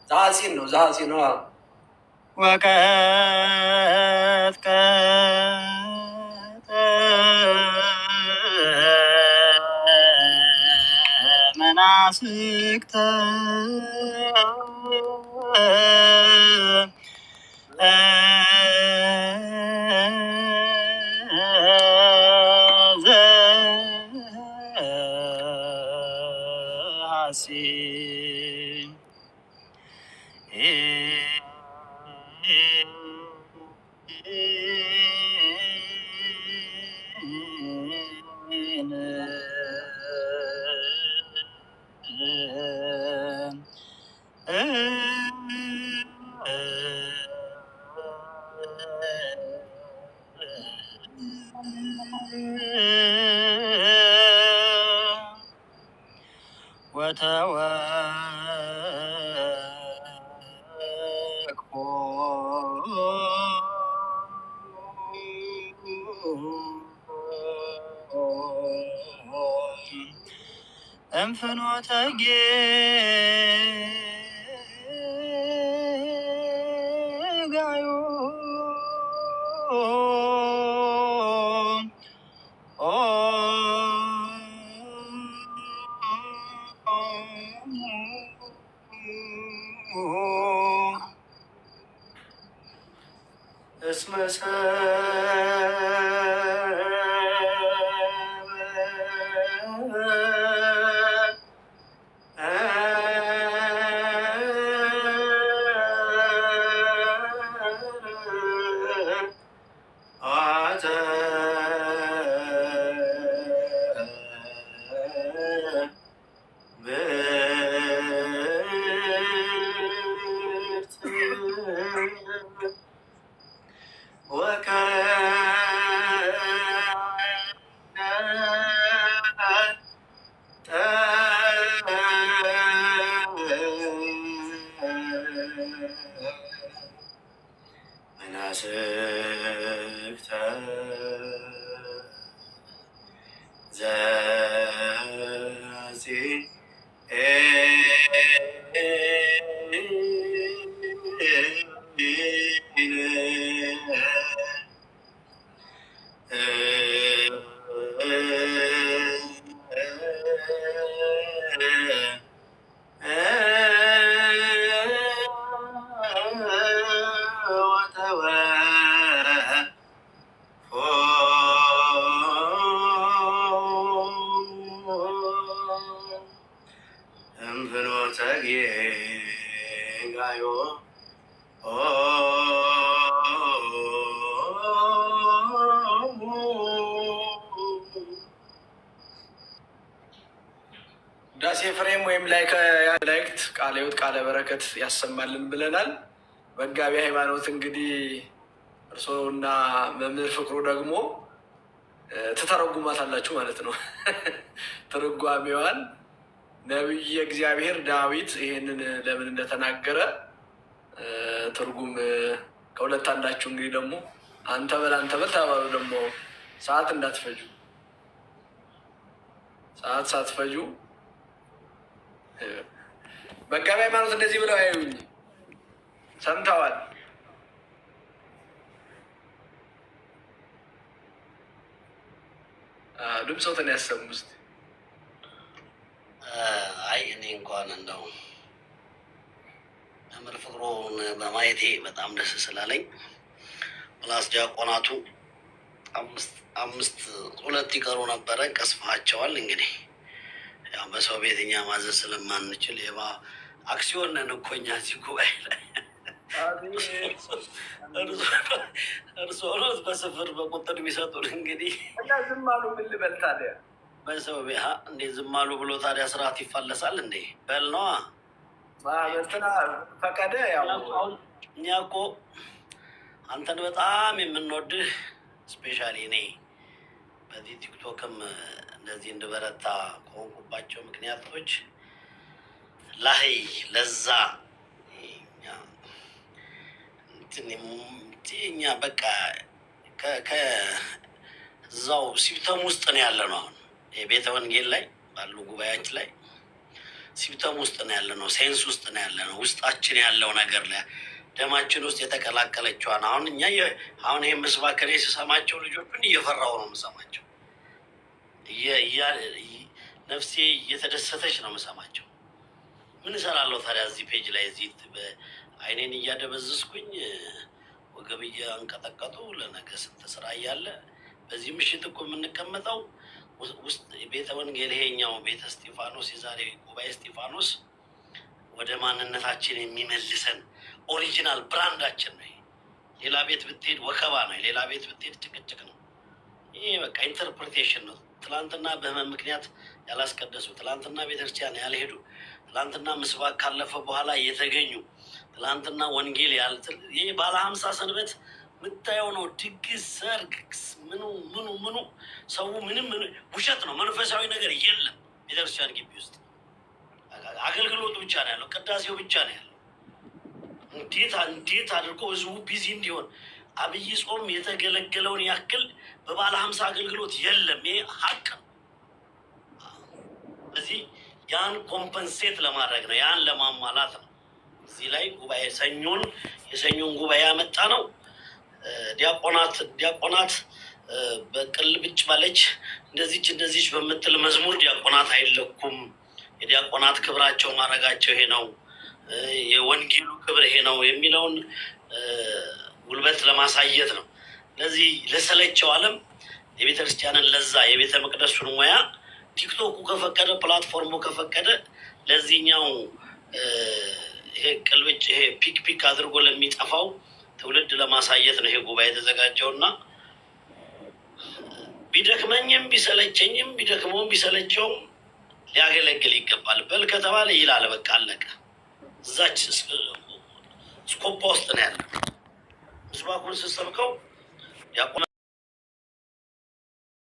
ዛሐፂን ነው፣ ዛሐፂን ነው። ወቀጥቀጠ መናፍቅተ ዘሐሲብ። ወተወክፎ እምፍኖተ ጌጋዩ። እስመ መናስክተ ዘጺ እምፍኖተ ጌጋዮ። ዳሴ ፍሬም ወይም ላይክት ቃለ ሕይወት ቃለ በረከት ያሰማልን ብለናል። መጋቢ ሃይማኖት እንግዲህ እርስዎና መምህር ፍቅሩ ደግሞ ትተረጉማታላችሁ ማለት ነው። ትርጓሜዋን ነቢየ እግዚአብሔር ዳዊት ይሄንን ለምን እንደተናገረ ትርጉም ከሁለት አንዳችሁ እንግዲህ ደግሞ አንተ በል አንተ በል ተባሉ። ደግሞ ሰዓት እንዳትፈጁ፣ ሰዓት ሳትፈጁ። መጋቢ ሃይማኖት እንደዚህ ብለው ያዩኝ ሰምተዋል። ድምፆትን ያሰሙ እስኪ። አይ፣ እኔ እንኳን እንደው መምህር ፍቅሩን በማየቴ በጣም ደስ ስላለኝ፣ plus ዲያቆናቱ አምስት አምስት ሁለት ይቀሩ ነበረ፣ ቀስፈሃቸዋል። እንግዲህ ያው በሰው ቤት እኛ ማዘዝ ስለማንችል የባ አክሲዮን ነን እኮ እኛ እዚህ ጉባኤ ላይ። እርስዎ ኖት በስፍር በቁጥር የሚሰጡን እንግዲህ። እና ዝም አሉ፣ ምን ልበል ታዲያ? በሰው ቤት እንዴ ዝም አሉ ብሎ ታዲያ ስርዓት ይፋለሳል እንዴ? በል ነዋ። እንትና ፈቀደ ያው። እኛ እኮ አንተን በጣም የምንወድህ፣ especially እኔ በዚህ ቲክቶክም እንደዚህ እንድበረታ ከሆንኩባቸው ምክንያቶች ላይ ለዛ እኛ በቃ ከዛው symptom ውስጥ ነው ያለ ነው። አሁን የቤተ ወንጌል ላይ ባሉ ጉባኤያች ላይ Symptom ውስጥ ነው ያለ ነው፣ sense ውስጥ ነው ያለ ነው። ውስጣችን ያለው ነገር ላይ ደማችን ውስጥ የተቀላቀለችዋን አሁን እኛ አሁን ይሄ ምስባክ እኔ ስሰማቸው ልጆቹን እየፈራሁ ነው የምሰማቸው። ነፍሴ እየተደሰተች ነው የምሰማቸው። ምን እሰራለሁ ታዲያ እዚህ page ላይ እዚህ አይኔን እያደበዘዝኩኝ፣ ወገብ እያንቀጠቀጡ፣ ለነገ ስንት ስራ እያለ በዚህ ምሽት እኮ የምንቀመጠው ውስጥ ቤተ ወንጌል ይሄኛው ቤተ እስጢፋኖስ፣ የዛሬ ጉባኤ እስጢፋኖስ ወደ ማንነታችን የሚመልሰን original brand ኣችን ነው። ሌላ ቤት ብትሄድ ወከባ ነው። ሌላ ቤት ብትሄድ ጭቅጭቅ ነው። ይሄ በቃ interpretation ነው። ትላንትና በህመም ምክንያት ያላስቀደሱ፣ ትላንትና ቤተክርስቲያን ያልሄዱ፣ ትላንትና ምስባክ ካለፈ በኋላ የተገኙ፣ ትላንትና ወንጌል ያል ይህ ባለ 50 ሰንበት የምታየው ነው። ድግስ፣ ሰርግ፣ ምኑ ምኑ ምኑ ሰው ምንም ውሸት ነው። መንፈሳዊ ነገር የለም። ቤተክርስቲያን ግቢ ውስጥ አገልግሎቱ ብቻ ነው ያለው፣ ቅዳሴው ብቻ ነው ያለው። እንዴት እንዴት አድርጎ ህዝቡ busy እንዲሆን አብይ ጾም የተገለገለውን ያክል በባለ 50 አገልግሎት የለም። ይሄ ሀቅ ነው። ስለዚህ ያን compensate ለማድረግ ነው፣ ያን ለማሟላት ነው። እዚህ ላይ ጉባኤ ሰኞን የሰኞን ጉባኤ ያመጣ ነው። ዲያቆናት በቅልብጭ ባለች እንደዚች እንደዚች በምትል መዝሙር ዲያቆናት አይለኩም። የዲያቆናት ክብራቸው ማድረጋቸው ይሄ ነው፣ የወንጌሉ ክብር ይሄ ነው የሚለውን ጉልበት ለማሳየት ነው። ለዚህ ለሰለቸው ዓለም የቤተ ክርስቲያንን ለዛ የቤተ መቅደሱን ሙያ ቲክቶኩ ከፈቀደ፣ platform ኡ ከፈቀደ፣ ለዚህኛው ይሄ ቅልብጭ ይሄ pick pick አድርጎ ለሚጠፋው ትውልድ ለማሳየት ነው ይሄ ጉባኤ የተዘጋጀው። እና ቢደክመኝም ቢሰለቸኝም፣ ቢደክመውም ቢሰለቸውም ሊያገለግል ይገባል። በል ከተባለ ይላል። በቃ አለቀ። እዛች scope ውስጥ ነው ያለው። ምስባኩን ስሰብከው ዲያቆን